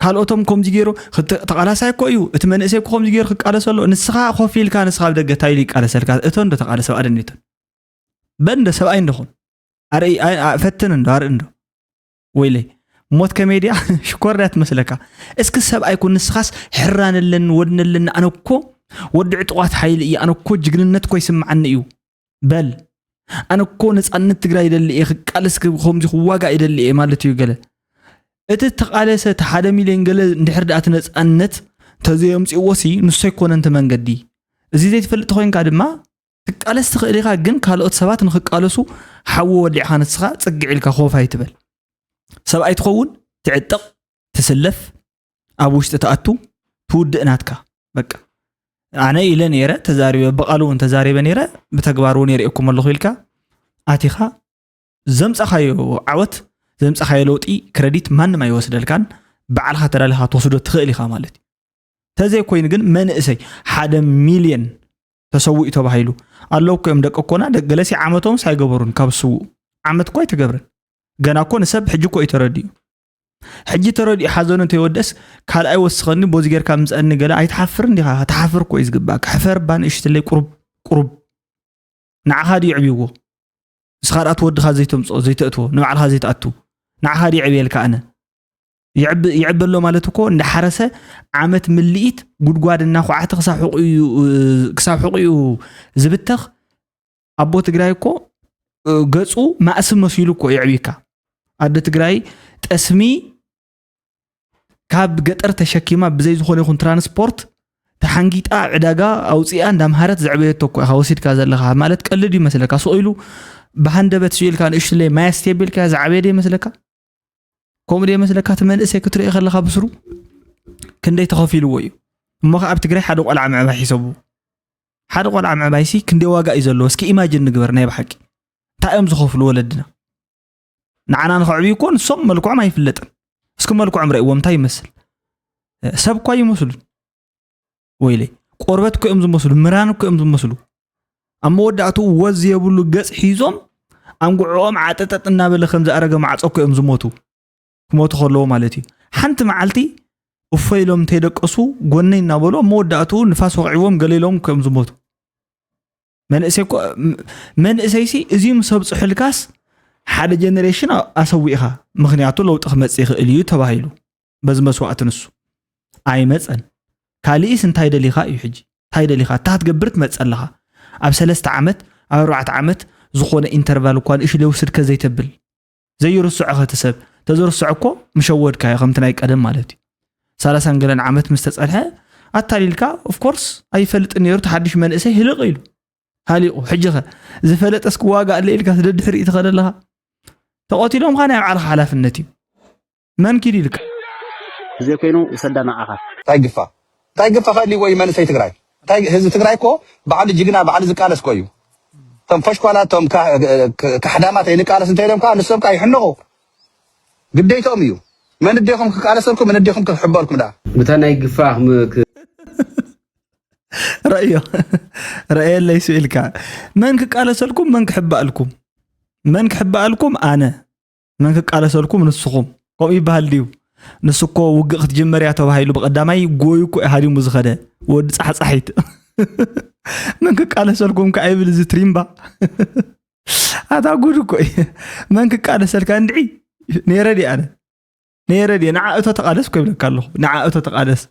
ካልኦቶም ከምዚ ገይሩ ተቃላሳይ እኮ እዩ እቲ መንእሰይ እኮ ከምዚ ገይሩ ክቃለስ ኣሎ። ንስኻ ኮፍ ኢልካ ንስኻ ኣብ ደገ እንታይ ኢሉ ይቃለሰልካ? እቶን ዶ ተቃለሰ ብኣደን እቶን በል እንዶ ሰብኣይ እንደኹን ኣርኢ ፈትን እንዶ ኣርኢ እንዶ ወይለይ ሞት ከመይ ድያ ሽኮር ድያ ትመስለካ? እስኪ ሰብኣይ ኩን ንስኻስ ሕራነለን ወድነለን ኣነ እኮ ወዲ ዕጡቓት ሓይሊ እየ ኣነ እኮ ጅግንነት እኮ ይስምዓኒ እዩ በል ኣነ እኮ ነፃነት ትግራይ ይደሊ እየ ክቃለስ ከምዚ ክዋጋእ ይደሊ እየ ማለት እዩ ገለ እቲ ተቃለሰ እቲ ሓደ ሚልዮን ገለ እንድሕር ደኣ እቲ ነፃነት ተዘየምፅእዎ ሲ ንሱ ኣይኮነን እቲ መንገዲ እዚ ዘይትፈልጥ ተኮይንካ ድማ ትቃለስ ትኽእል ኢኻ ግን ካልኦት ሰባት ንክቃለሱ ሓዊ ወሊዕኻ ንስኻ ፅግዕ ኢልካ ኮፍ ኣይትበል ሰብኣይ ትኸውን ትዕጠቕ ትስለፍ ኣብ ውሽጢ ትኣቱ ትውድእ ናትካ በቃ ኣነ ኢለ ነይረ ተዛሪበ ብቓሉ እውን ተዛሪበ ነይረ ብተግባር እውን የርእየኩም ኣለኹ ኢልካ ኣቲኻ ዘምፃኻዮ ዓወት ዘምፃኻዮ ለውጢ ክረዲት ማንም ኣይወስደልካን ባዕልኻ ተዳሊኻ ትወስዶ ትኽእል ኢኻ ማለት እዩ ተዘይኮይኑ ግን መንእሰይ ሓደ ሚልየን ተሰዊኡ ተባሂሉ ኣለዉ እኮ እዮም ደቂ ኮና ገለሲ ዓመቶም ሳይገበሩን ካብ ዝስውኡ ዓመት እኮ ኣይተገብረን ገና እኮ ንሰብ ሕጂ እኮ እዩ ተረዲኡ ሕጂ ተረዲኡ ሓዘኑ እንተይወደስ ካልኣይ ወስኸኒ ቦዚ ጌርካ ምፀኒ ገለ ኣይትሓፍር እንዲኻ ትሓፍር እኮ እዩ ዝግባእ ክሕፈር እባ ንእሽትለይ ቁሩብ ቁሩብ ንዓኻ ድዩ ዕብይዎ ንስኻ ደኣ ትወድኻ ዘይተምፅኦ ዘይተእትዎ ንባዕልኻ ዘይትኣቱ ንዓኻ ድዩ ዕብየልካ ኣነ ይዕበሎ ማለት እኮ እንዳሓረሰ ዓመት ምልኢት ጉድጓድ እናኳዓተ ክሳብ ሕቑኡ ዝብተኽ ኣቦ ትግራይ እኮ ገፁ ማእሲ መሲሉ እኮ የዕብካ ኣደ ትግራይ ጠስሚ ካብ ገጠር ተሸኪማ ብዘይ ዝኾነ ይኹን ትራንስፖርት ተሓንጊጣ ዕዳጋ ኣውፂኣ እንዳምሃረት ዘዕበየቶ እኮ ኢኻ ወሲድካ ዘለኻ ማለት ቀልድ ይመስለካ ስቕ ኢሉ ብሃንደበት ስኢልካ ንእሽትለይ ማያስቴ ቢልካ ዝዓበየ ዶ ይመስለካ ከምኡ ዶ ይመስለካ እቲ መንእሰይ ክትርኢ ከለኻ ብስሩ ክንደይ ተኸፊልዎ እዩ እሞ ከዓ ኣብ ትግራይ ሓደ ቆልዓ ምዕባይ ሒሰቡ ሓደ ቆልዓ ምዕባይሲ ክንደይ ዋጋ እዩ ዘለዎ እስኪ ኢማጅን ንግበር ናይ ብሓቂ እንታይ እዮም ዝኸፍሉ ወለድና ንዓና ንኸዕብዩ እኮ ንሶም መልክዖም ኣይፍለጥን እስኪ መልክዖም ረእዎም እንታይ ይመስል ሰብ እኳ ይመስሉን ወይለይ ቆርበት እኮ እዮም ዝመስሉ ምራን እኮ እዮም ዝመስሉ ኣብ መወዳእትኡ ወዝ የብሉ ገፅ ሒዞም ኣንጉዕኦም ዓጠጠጥ እናበለ ከም ዝኣረገ ማዕፆ እኮ እዮም ዝሞቱ ክሞቱ ከለዎ ማለት እዩ ሓንቲ መዓልቲ እፎ ኢሎም እንተይደቀሱ ጎነይ እናበሉ ኣብ መወዳእትኡ ንፋስ ወቕዕዎም ገለ ኢሎም እኮ እዮም ዝሞቱ መንእሰይ እኮ መንእሰይሲ እዚ ምስ ኣብፅሑልካስ ሓደ ጀነሬሽን ኣሰዊእኻ ምክንያቱ ለውጢ ክመፅእ ይኽእል እዩ ተባሂሉ በዚ መስዋእቲ ንሱ ኣይመፀን ካልእስ እንታይ ደሊኻ እዩ ሕጂ እንታይ ደሊኻ እታ ክትገብር ትመፀ ኣለኻ ኣብ ሰለስተ ዓመት ኣብ ኣርባዕተ ዓመት ዝኾነ ኢንተርቫል እኳ ንእሽለ ውስድከ ዘይተብል ዘይርስዖ ኸቲ ሰብ ተዘርስዖ እኮ ምሸወድካዮ ከምቲ ናይ ቀደም ማለት እዩ። ሰላሳን ገለን ዓመት ምስ ተጸንሐ ኣታሊልካ ኦፍኮርስ ኣይፈልጥን ነይሩ። ተሓድሽ መንእሰይ ህልቕ ኢሉ ሃሊቑ። ሕጂ ኸ ዝፈለጠስ ክዋጋእ ኣለ ኢልካ ስደድሕሪ ትኸደ ኣለኻ? ተቐቲሎም ኸ ናይ ባዕልኻ ሓላፍነት እዩ። መን ኪድ ኢልካ? ዘይኮይኑ ውሰዳ ንዓኻ። እንታይ ግፋ እንታይ ግፋ ከድሊ ወይ መንእሰይ ትግራይ እንታይ ህዝቢ ትግራይ እኮ ባዕሉ ጅግና ባዕሉ ዝቃለስ እኮ እዩ። እቶም ፈሽኳላ እቶም ካሕዳማት ኣይንቃለስ እንተ ኢሎም ከዓ ንሶም ከዓ ይሕነቑ። ግዴቶም እዩ። መን እዴኹም ክቃለሰልኩም መን እዴኹም ክሕበልኩም ዳ ብታ ናይ ግፋ ክም- ክ- ረእዮ ረእየለይ ስኢልካ መን ክቃለሰልኩም መን ክሕባእልኩም መን ክሕባእልኩም ኣነ መን ክቃለሰልኩም ንስኹም ከምኡ ይበሃል ድዩ ንሱ እኮ ውግእ ክትጅመር እያ ተባሂሉ ብቐዳማይ ጎዩ እኮ እዩ ሃዲሙ ዝኸደ ወዲ ፃሕፃሒት መን ክቃለሰልኩም ከኣ ይብል እዚ ትሪምባ ኣታ ጉድ እኮ እዩ መን ክቃለሰልካ እንድዒ ነይረ ድየ ኣነ ነይረ ድየ ንዓ እቶ ተቃለስ እኮ ይብለካ ኣለኹ ንዓ እቶ ተቃለስ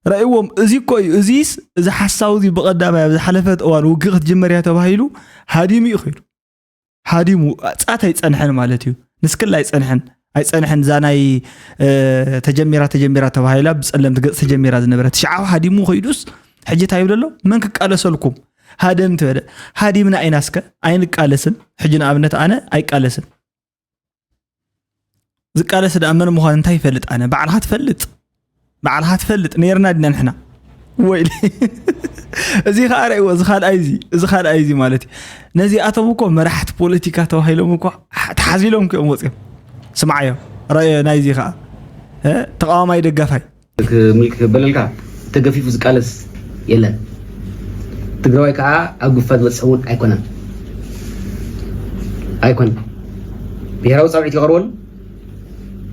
ረእዎም እዚ እኮ እዩ እዚስ እዚ ሓሳው እዚ ብቀዳማይ ኣብ ዝሓለፈት እዋን ውግእ ክትጅመር እያ ተባሂሉ ሃዲሙ እዩ ከይዱ ሃዲሙ ፃት ኣይፀንሐን ማለት እዩ ንስክል ኣይፀንሐን ኣይፀንሐን እዛ ናይ ተጀሚራ ተጀሚራ ተባሂላ ብፀለምቲ ገፅ ተጀሚራ ዝነበረ ትሽዓው ሃዲሙ ከይዱስ ሕጂ እንታይ ይብል ኣሎ መን ክቃለሰልኩም ሃደም ትበለ ሃዲምና ኢና እስከ ኣይንቃለስን ሕጂ ንኣብነት ኣነ ኣይቃለስን ዝቃለስ ደኣ መን ምዃን እንታይ ይፈልጥ ኣነ ባዕልኻ ትፈልጥ ባዕልኻ ትፈልጥ ነይርና ዲና ንሕና ወይ እዚ ከዓ ረእይዎ እዚ ካልኣይ እዚ እዚ ካልኣይ እዚ ማለት እዩ ነዚኣቶም እኮ መራሕቲ ፖለቲካ ተባሂሎም እኮ ተሓዚሎም እዮም ወፅዮም ስምዓዮ ረእዮ ናይዚ ከዓ ተቃዋማይ ደጋፋይ ክምልክ ክበለልካ ተገፊፉ ዝቃለስ የለን ትግራዋይ ከዓ ኣብ ግፋ ዝበፅሐ እውን ኣይኮነን ኣይኮነን ብሄራዊ ፃውዒት ይቐርበሉ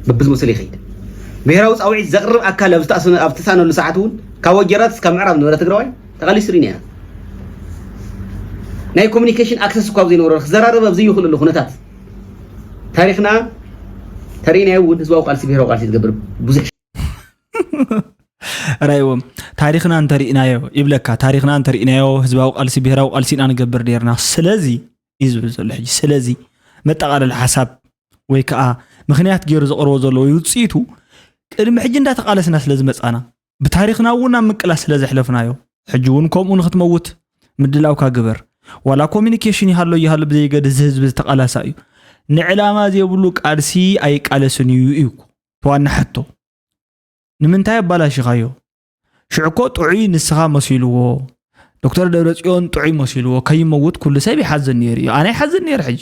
በብዝመስል ይኸይድ ብሄራዊ ፃውዒት ዘቕርብ ኣካል ኣብ ዝተሳነሉ ሰዓት እውን ካብ ወጀራት እስካብ ምዕራብ ነበረ ትግራዋይ ተቃሊሱ ርኢና ኢና ናይ ኮሚኒኬሽን ኣክሰስ እኳ ዘይነበሮ ክዘራረብ ኣብ ዘይኽእለሉ ኩነታት ታሪክና ተርእናዮ እውን ህዝባዊ ቃልሲ ብሄራዊ ቃልሲ ዝገብር ብዙሕ ራይዎም ታሪክና እንተሪእናዮ ይብለካ ታሪክና እንተሪእናዮ ህዝባዊ ቃልሲ ብሄራዊ ቃልሲ ኢና ንገብር ነርና ስለዚ እዩ ዝብል ዘሎ ሕጂ ስለዚ መጠቃለል ሓሳብ ወይ ከዓ ምክንያት ገይሩ ዘቕርቦ ዘሎ ወይ ውፅኢቱ ቅድሚ ሕጂ እንዳተቃለስና ስለ ዝመፃና ብታሪክና እውን ኣብ ምቅላስ ስለ ዘሕለፍናዮ ሕጂ እውን ከምኡ ንክትመውት ምድላውካ ግበር ዋላ ኮሚኒኬሽን ይሃሎ ይሃሎ ብዘይገድስ ዝህዝቢ ዝተቃላሳ እዩ ንዕላማ ዘይብሉ ቃልሲ ኣይቃለስን እዩ እዩ ተዋና ሕቶ ንምንታይ ኣባላሽኻዮ ሽዑ እኮ ጥዑይ ንስኻ መሲልዎ ዶክተር ደብረፅዮን ጥዑይ መሲልዎ ከይመውት ኩሉ ሰብ ይሓዝን ነይሩ እዩ ኣነ ይሓዝን ነይረ ሕጂ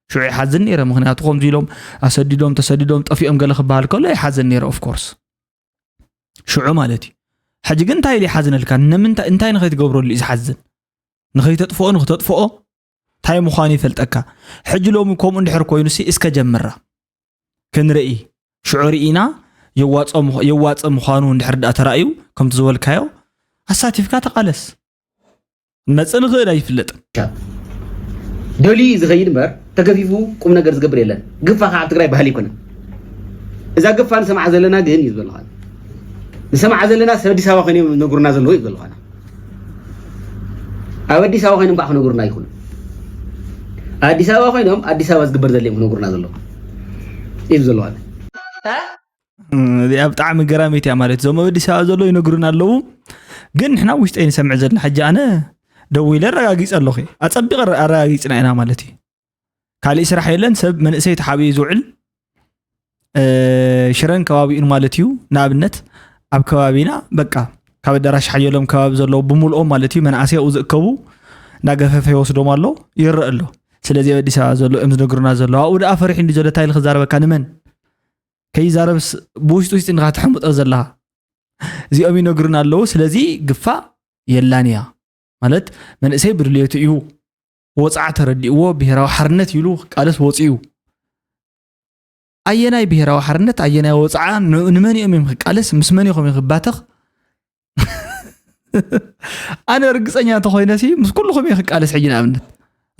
ሽዑ ይሓዝን ነይረ ምክንያቱ ከምዚ ኢሎም ኣሰዲዶም ተሰዲዶም ጠፊኦም ገለ ክበሃል ከሎ ይሓዝን ነይረ ኦፍኮርስ ሽዑ ማለት እዩ ሕጂ ግን እንታይ ኢሉ ይሓዝነልካ ንምንታይ እንታይ ንኸይትገብረሉ እዩ ዝሓዝን ንኸይተጥፍኦ ንኽተጥፍኦ እንታይ ምዃኑ ይፈልጠካ ሕጂ ሎሚ ከምኡ እንድሕር ኮይኑሲ እስከ ጀምራ ክንርኢ ሽዑ ርኢና የዋፀ ምዃኑ እንድሕር ዳ ተራእዩ ከምቲ ዝበልካዮ ኣሳቲፍካ ተቃለስ መፅእ ንኽእል ኣይፍለጥን ደልዩ እዩ ዝኸይድ እምበር ተገፊፉ ቁም ነገር ዝገብር የለን ግፋ ከዓ ኣብ ትግራይ ባህሊ ኣይኮነን እዛ ግፋ ንሰምዓ ዘለና ግን እዩ ዝበልኻል ንሰምዓ ዘለና ሰብ ኣዲስ ኣበባ ኮይኖም ነግሩና ዘለዉ እዩ ዝበልኻል ኣብ ኣዲስ ኣበባ ኮይኖም ከዓ ክነግሩና ይኽእሉ ኣዲስ ኣበባ ኮይኖም ኣዲስ ኣበባ ዝግበር ዘለ እዮም ክነግሩና ዘለዉ እዩ ዘለዋል እዚኣ ብጣዕሚ ገራሚት እያ ማለት እዞም ኣብ ኣዲስ ኣበባ ዘለዉ ይነግሩና ኣለዉ ግን ንሕና ውሽጠይ ንሰምዕ ዘለና ሕጂ ኣነ ደዊለ ኣረጋጊፀ ኣለኹ ኣፀቢቐ ኣረጋጊፅና ኢና ማለት እዩ ካሊእ ስራሕ የለን ሰብ መንእሰይ ተሓቢኡ ዝውዕል ሽረን ከባቢኡን ማለት እዩ ንኣብነት ኣብ ከባቢና በቃ ካብ ኣዳራሽ ሓየሎም ከባቢ ዘለዉ ብምልኦም ማለት እዩ መናእሰይ ኣብኡ ዝእከቡ እንዳገፈፈ ይወስዶም ኣሎ ይረአ ኣሎ ስለዚ ኣብ ኣዲስ ኣበባ ዘሎ እዮም ዝነግሩና ዘለዉ ኣብኡ ደኣ ፈሪሑ እንዲ ዘሎ እንታይ ኢሉ ክዛረበካ ንመን ከይዛረብስ ብውሽጢ ውሽጢ እንዲኻ ተሐምጦ ዘለኻ እዚኦም ይነግሩና ኣለዉ ስለዚ ግፋ የላን እያ ማለት መንእሰይ ብድልየቱ እዩ ወፅዓ ተረዲእዎ ብሄራዊ ሓርነት ኢሉ ክቃለስ ወፂኡ ኣየናይ ብሄራዊ ሓርነት ኣየናይ ወፅዓ ንመን እዮም እዮም ክቃለስ ምስ መን ኢኹም ክባተኽ ኣነ ርግፀኛ እንተኮይነሲ ምስ ኩልኹም እየ ክቃለስ ሕጂ ንኣብነት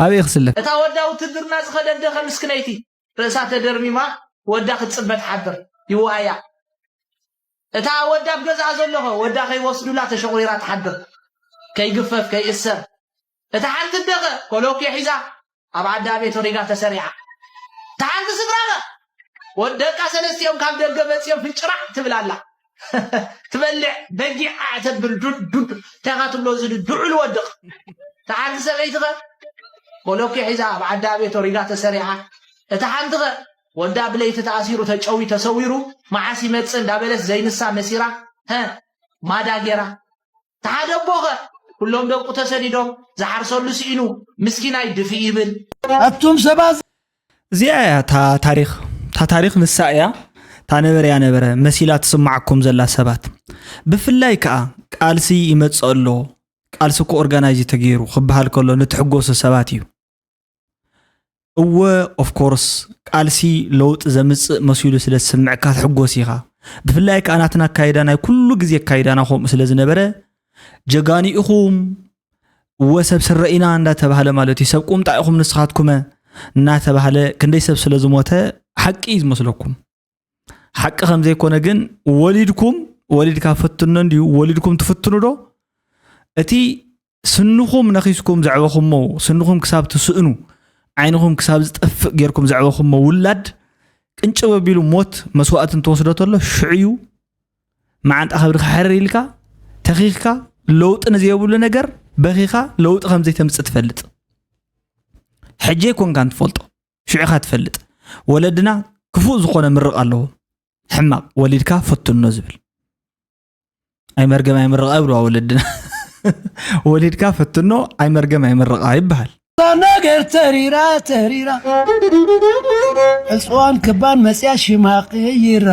ኣበይ ክስለፍ እታ ወዳ ውትድርና ዝኸደት ደኸ ምስክነይቲ ርእሳ ተደርሚማ ወዳ ክትፅበ ትሓብር ይዋያ እታ ወዳ ኣብ ገዝኣ ዘሎ ኸ ወዳ ከይወስዱላ ተሸቑሪራ ትሓድር። ከይግፈፍ ከይእሰር። እታ ሓንቲ ኣደ ኸ ኮሎኩዮ ሒዛ ኣብ ዓዳ ኣቤት ወሪዳ ተሰሪዓ። እታ ሓንቲ ስድራኻ ወደቃ ሰለስቲኦም ካብ ደገ መጺኦም ፍንጭራዕ ትብል ኣላ። ትበልዕ በጊዕ ኣዕተብል ዱድ ዱድ። እንታይ ኢኻ ትብሎ እዚ ዱዑል ወድቕ? እታ ሓንቲ ሰበይትኸ ኮለኩ ሒዛ ኣብ ዓዲ ኣቤት ሪጋ ተሰሪዓ። እታ ሓንትኸ ወዳ ብለይቲ ተኣሲሩ ተጨዊ ተሰዊሩ መዓስ ይመጽእ እንዳበለት ዘይንሳ መሲራ፣ ሀ፣ ማዳ ጌራ። እታ ሓደ ኣቦኸ ኩሎም ደቁ ተሰዲዶም ዝሓርሰሉ ስኢኑ ምስኪናይ ድፍእ ይብል። ኣቱም ሰባት እዚኣ እያ እታ ታሪኽ። እታ ታሪኽ ንሳ እያ። እታ ነበረ እያ ነበረ መሲላ ትስማዓኩም ዘላ ሰባት። ብፍላይ ከኣ ቃልሲ ይመጽእ ኣሎ፣ ቃልሲ እኮ ኦርጋናይዝ እዩ ተገይሩ ክበሃል ከሎ ንትሕጎሱ ሰባት እዩ። እወ ኦፍኮርስ ቃልሲ ለውጢ ዘምጽእ መሲሉ ስለ ዝስምዕካ ትሕጎስ ኢኻ። ብፍላይ ከኣ ናትና ኣካይዳ ናይ ኩሉ ግዜ ኣካይዳና ከምኡ ስለ ዝነበረ ጀጋኑ ኢኹም እወ ሰብ ስረ ኢና እንዳተባህለ ማለት እዩ። ሰብ ቁምጣ ኢኹም ንስኻትኩመ እናተባህለ ክንደይ ሰብ ስለ ዝሞተ ሓቂ እዩ ዝመስለኩም። ሓቂ ከም ዘይኮነ ግን ወሊድኩም ወሊድካ ፈትኖ እንድዩ ወሊድኩም ትፍትኑ ዶ? እቲ ስንኹም ነኺስኩም ዘዕበኹሞ ስንኹም ክሳብ ትስእኑ ዓይንኹም ክሳብ ዝጠፍእ ጌርኩም ዘዕበኹሞ ውላድ ቅንጭብ ኣቢሉ ሞት መስዋእቲ እንትወስዶ ተሎ ሽዑ እዩ መዓንጣ ከብድኻ ሕርር ኢልካ ተኺኽካ ለውጢ ንዘይብሉ ነገር በኺኻ ለውጢ ከም ዘይተምፅእ ትፈልጥ። ሕጂ ኣይኮንካን ትፈልጦ ሽዑኻ ትፈልጥ። ወለድና ክፉእ ዝኾነ ምርቕ ኣለዎ። ሕማቕ ወሊድካ ፈትኖ ዝብል ኣይመርገም ኣይምርቓ ይብልዋ ወለድና። ወሊድካ ፈትኖ ኣይመርገም ኣይምርቓ ይበሃል። እዛ ነገር ተሪራ ተሪራ ዕፅዋን ክባን መፅያ ሽማ ቅይራ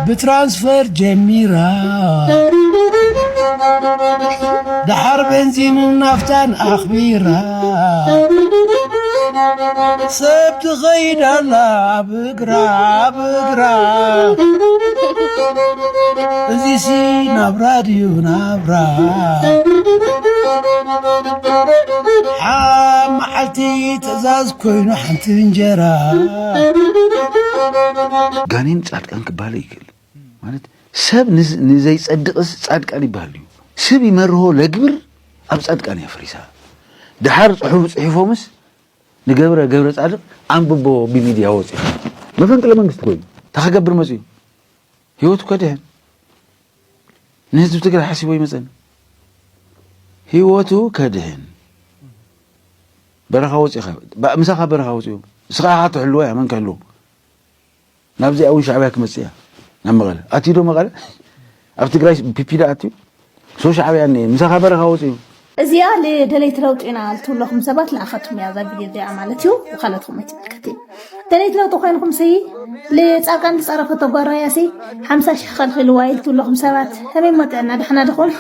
ብትራንስፈር ጀሚራ ደሓር ቤንዚንን ናፍታን ኣኽቢራ ሰብ ትኸይድ ኣላ ብእግራ ብእግራ እዚሲ ናብራ ድዩ ናብራ ሓ መዓልቲ ትእዛዝ ኮይኑ ሓንቲ እንጀራ ጋኔን ጻድቃን ክባሃል ይክእል ማለት ሰብ ንዝ- ንዘይጸድቅስ ጻድቃን ይበሃል እዩ። ስብ ይመርሆ ለግብር ኣብ ጻድቃን እያ ፈሪሳ። ድሓር ጽሑፍ ጽሒፎምስ ንገብረ ገብረ ጻድቅ ኣንብቦ ብሚድያ ወጺኡ መፈንቅለ መንግስቲ ኮይኑ እንታይ ክገብር መጺኡ ህይወቱ ከድሕን ንህዝቢ ትግራይ ሓሲቦ ይመጸኒ ህይወቱ ከድሕን በረኻ ወፂኻ ምሳኻ በረኻ ወፂኡ ንስኻ ኢኻ ትሕልዎ እያ መን ከህልዎ ናብዚኣ እውን ሻዕብያ ክመፅእ እያ ናብ መቐለ ኣትዩ ዶ መቐለ ኣብ ትግራይ ፒፒ ዶ ኣትዩ ሶ ሻዕብያ እኒአ ምሳኻ በረኻ ወፂኡ እዚኣ ልደለይቲ ለውጢ ኢና ልትብለኹም ሰባት ለኣኸትኩም እያ እዛ ቪድዮ እዚኣ ማለት እዩ። ካልኦትኩም ኣይትምልከት እዩ። ደለይቲ ለውጢ ኮይንኩም ሲ ልፃርቃን ዝፀረፈቶ ጓራያ ሲ ሓምሳ ሽሕ ከልኪልዋ ኢልትብለኹም ሰባት ከመይ ሞ ጥዕና ደሕና ድኹም?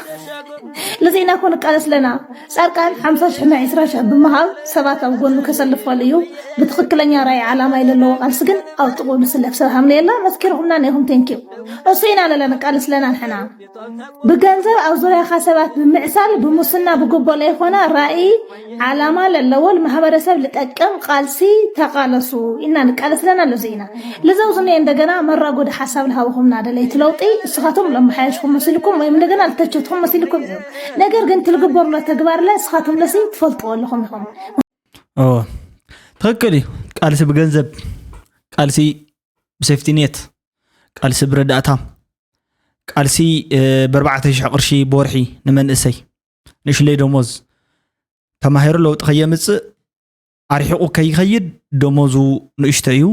ልዚእና እኮ ንቃለስ ኣለና። ፃርቃን ሓምሳ ሽሕ ናይ ዕስራ ሽሕ ብምሃብ ሰባት ኣብ ጎኑ ከሰልፈሉ እዩ። ብትኽክለኛ ራእይ ዓላማ ይለለዎ ቃልሲ ግን ኣብ ጥቕኡ ዝስለፍ ሰብ ሃምነ የላ መስኪርኹምና ኔኹም ቴንኪው። እሱ ኢና ለለ ንቃለስ ኣለና ንሕና። ብገንዘብ ኣብ ዙርያኻ ሰባት ብምዕሳል ብሙስና ብጉቦ ለይኾነ ራእይ ዓላማ ለለዎ ልማሕበረሰብ ልጠቅም ቃልሲ ተቃለሱ ኢና ንቃለስ ለና ለዚ ኢና ልዘውዝነ እንደገና መራጎዲ ሓሳብ ልሃብኹምና ደለይቲ ለውጢ እስኻቶም ለመሓየሽኩም መሲልኩም ወይም እንደገና ልተቸትኩም መሲልኩም እዩ ነገር ግን ትልግበሩሎ ተግባር ለ እስኻቶም ለሲ ትፈልጥዎ ኣለኹም ኢኹም ትክክል እዩ። ቃልሲ ብገንዘብ ቃልሲ ብሴፍቲኔት ቃልሲ ብረዳእታ ቃልሲ ብኣርባዕተ ሽሕ ቅርሺ ብወርሒ ንመንእሰይ ንእሽለይ ደሞዝ ተማሂሩ ለውጢ ከየምፅእ ኣርሒቑ ከይኸይድ ደሞዙ ንእሽቶ እዩ።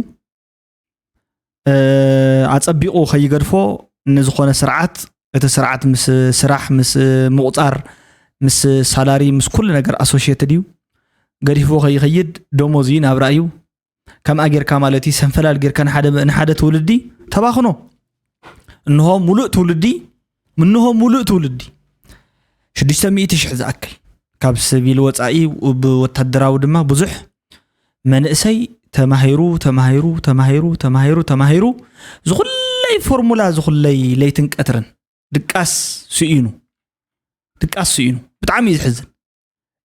ኣፀቢቑ ከይገድፎ ንዝኾነ ስርዓት እቲ ስርዓት ምስ ስራሕ ምስ ምቑፃር ምስ ሳላሪ ምስ ኩሉ ነገር ኣሶሽየትድ እዩ። ገዲፍዎ ከይኸይድ ደሞዝ እዩ ናብራ እዩ። ከምኣ ጌርካ ማለት እዩ ሰንፈላል ጌርካ ንሓደ ንሓደ ትውልዲ ተባኽኖ። እንሆ ሙሉእ ትውልዲ እንሆ ሙሉእ ትውልዲ ሽዱሽተ ሚእቲ ሽሕ ዝኣክል ካብ ስቪል ወፃኢ ብወታደራዊ ድማ ብዙሕ መንእሰይ ተማሂሩ ተማሂሩ ተማሂሩ ተማሂሩ ተማሂሩ ዝኹለይ ፎርሙላ ዝኹለይ ለይትን ቀትርን ድቃስ ስኢኑ ድቃስ ስኢኑ ብጣዕሚ እዩ ዝሕዝን።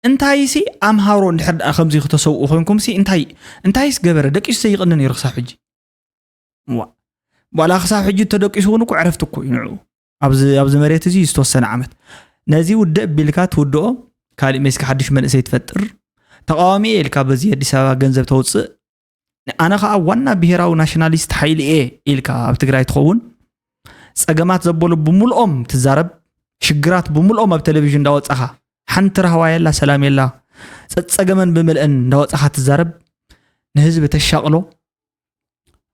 እንታይ ሲ ኣምሃሮ እንድሕር ደኣ ከምዚ ክተሰውኡ ኮንኩም ሲ እንታይ እንታይስ ገበረ ደቂሱ ዘይቕኒ ነይሩ ክሳብ ሕጂ ዋ ዋላ ክሳብ ሕጂ ተደቂሱ እውን እኮ ዕረፍቲ እኮ እዩ ንዕኡ ኣብዚ ኣብዚ መሬት እዚ ዝተወሰነ ዓመት ነዚ ውድእ ቢልካ ትውድኦ ካሊእ ሜስካ ሓድሽ መንእሰይ ትፈጥር ተቃዋሚ እየ ኢልካ በዚ ኣዲስ ኣበባ ገንዘብ ተውፅእ፣ ኣነ ከዓ ዋና ብሄራዊ ናሽናሊስት ሓይሊ እየ ኢልካ ኣብ ትግራይ ትኸውን፣ ፀገማት ዘበሉ ብምልኦም ትዛረብ፣ ሽግራት ብምልኦም ኣብ ቴሌቪዥን እንዳወፃኻ፣ ሓንቲ ራህዋ የላ፣ ሰላም የላ፣ ፀፀገመን ብምልአን እንዳወፃኻ ትዛረብ፣ ንህዝቢ ተሻቅሎ፣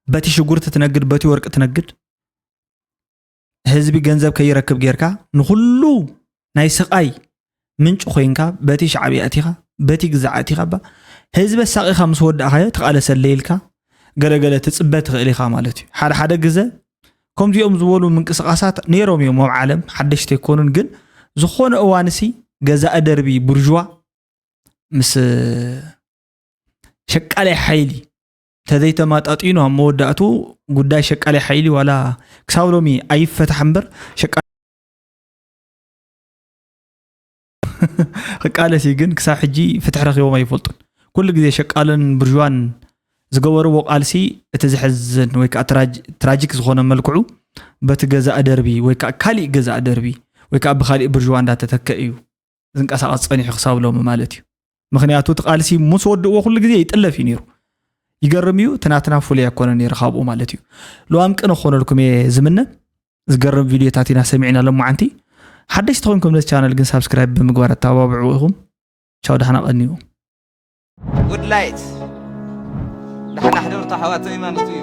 በቲ ሽጉርቲ ትነግድ፣ በቲ ወርቂ ትነግድ፣ ህዝቢ ገንዘብ ከይረክብ ጌርካ፣ ንኹሉ ናይ ስቓይ ምንጪ ኮይንካ፣ በቲ ሻዕብያ ኣቲኻ፣ በቲ ግዛዕ ኣቲኻ፣ ባ ህዝቢ ኣሳቒኻ ምስ ወዳእኻዮ ትቓለሰለይ ኢልካ ገለገለ ትጽበ ትኽእል ኢኻ ማለት እዩ። ሓደ ሓደ ግዘ ከምዚኦም ዝበሉ ምንቅስቓሳት ነይሮም እዮም ኣብ ዓለም፣ ሓደሽቲ ኣይኮኑን። ግን ዝኾነ እዋንሲ ገዛኢ ደርቢ ቡርዥዋ ምስ ሸቃላይ ሓይሊ ተዘይተማጣጢኑ ኣብ መወዳእቱ ጉዳይ ሸቃላይ ሓይሊ ዋላ ክሳብ ሎሚ ኣይፈታሕ እምበር ሸቃ ክቃለስ እዩ፣ ግን ክሳብ ሕጂ ፍትሒ ረኺቦም ኣይፈልጡን። ኩሉ ግዜ ሸቃሎን ብርዥዋን ዝገበርዎ ቃልሲ እቲ ዘሕዝን ወይ ከዓ ትራጅ- ትራጂክ ዝኾነ መልክዑ በቲ ገዛእ ደርቢ ወይ ከዓ ካሊእ ገዛእ ደርቢ ወይ ከዓ ብካሊእ ብርዥዋ እንዳተተከ እዩ ዝንቀሳቐስ ጸኒሑ ክሳብ ሎሚ ማለት እዩ። ምኽንያቱ እቲ ቃልሲ ምስ ወድእዎ ኩሉ ግዜ ይጥለፍ እዩ ነይሩ። ይገርም እዩ፣ እቲ ናትና ፍሉይ ኣይኮነ ነይሩ ካብኡ ማለት እዩ። ልዋም ቅነ ክኾነልኩም እየ ዝምነ። ዝገርም ቪድዮታት ኢና ሰሚዕና ሎማዓንቲ። ሓደሽቲ ኮይንኩም ነዚ ቻነል ግን ሳብስክራይብ ብምግባር ኣተባብዑ ኢኹም። ቻው፣ ደሓና ቀንዩ። ጉድ ላይት ደሓና ሕደሩ ኣሕዋተይ ማለት እዩ።